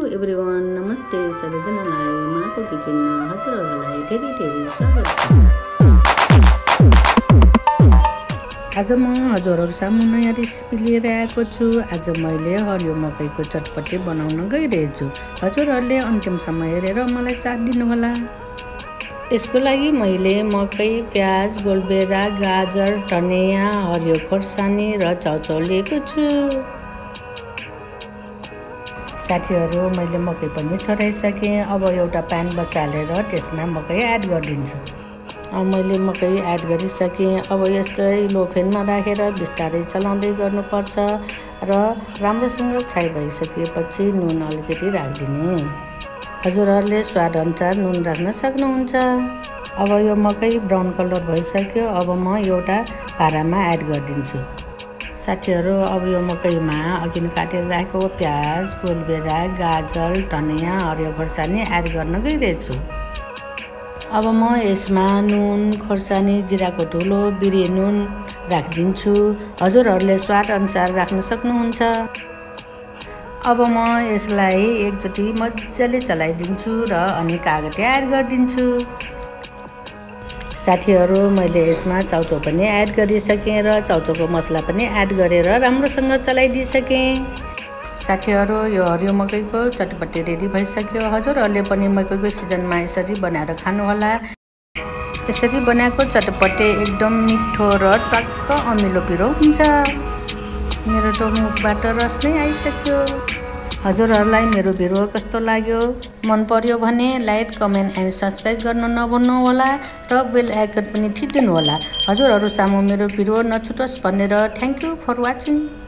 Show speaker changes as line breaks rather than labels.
Everyone, नमस्ते सबैजनालाई। माको किचनमा हजुरहरूलाई धेरै स्वागत छ। आज म हजुरहरू सामु नयाँ रेसिपी लिएर आएको छु। आज मैले हरियो मकैको चटपटे बनाउन गइरहेछु। हजुरहरूले अन्तिमसम्म हेरेर मलाई साथ दिनुहोला। यसको लागि मैले मकै, प्याज, गोलबेरा, गाजर, टनेया, हरियो खोर्सानी र चाउचाउ लिएको छु। साथीहरू, मैले मकै पनि छोराइसकेँ। अब एउटा प्यान बसालेर त्यसमा मकै एड गरिदिन्छु। मैले मकै एड गरिसकेँ। अब यस्तै लो फ्लेममा राखेर बिस्तारै चलाउँदै गर्नुपर्छ र राम्रोसँग फ्राई भइसकेपछि नुन अलिकति राखिदिने। हजुरहरूले स्वादअनुसार नुन राख्न सक्नुहुन्छ। अब यो मकै ब्राउन कलर भइसक्यो। अब म एउटा भाँडामा एड गरिदिन्छु। साथीहरू, अब यो मकैमा अघि काटेर राखेको प्याज, गोलबेरा, गाजर, टनिया, हरियो खोर्सानी एड गर्न गइरहेछु। अब म यसमा नुन, खोर्सानी, जिराको धुलो, बिरे नुन राखिदिन्छु। हजुरहरूले स्वाद अनुसार राख्न सक्नुहुन्छ। अब म यसलाई एकचोटि मजाले चलाइदिन्छु र अनि कागती एड गरिदिन्छु। साथीहरू, मैले यसमा चाउचाउ पनि एड गरिसकेँ र चाउचाउको मसला पनि एड गरेर राम्रोसँग चलाइदिइसकेँ। साथीहरू, यो हरियो मकैको चटपटे रेडी भइसक्यो। हजुरहरूले पनि मकैको सिजनमा यसरी बनाएर खानुहोला। यसरी बनाएको चटपटे एकदम मिठो र टक्क अमिलो पिरो हुन्छ। मेरो त मुखबाट रस नै आइसक्यो। हजुरहरूलाई मेरो भिडियो कस्तो लाग्यो? मन पर्यो भने लाइक, कमेन्ट एन्ड सब्सक्राइब गर्न नभुल्नुहोला र बेल आइकन पनि थिचिदिनुहोला। हजुरहरू सामु मेरो भिडियो नछुटोस् भनेर थ्याङ्क यू फर वाचिङ।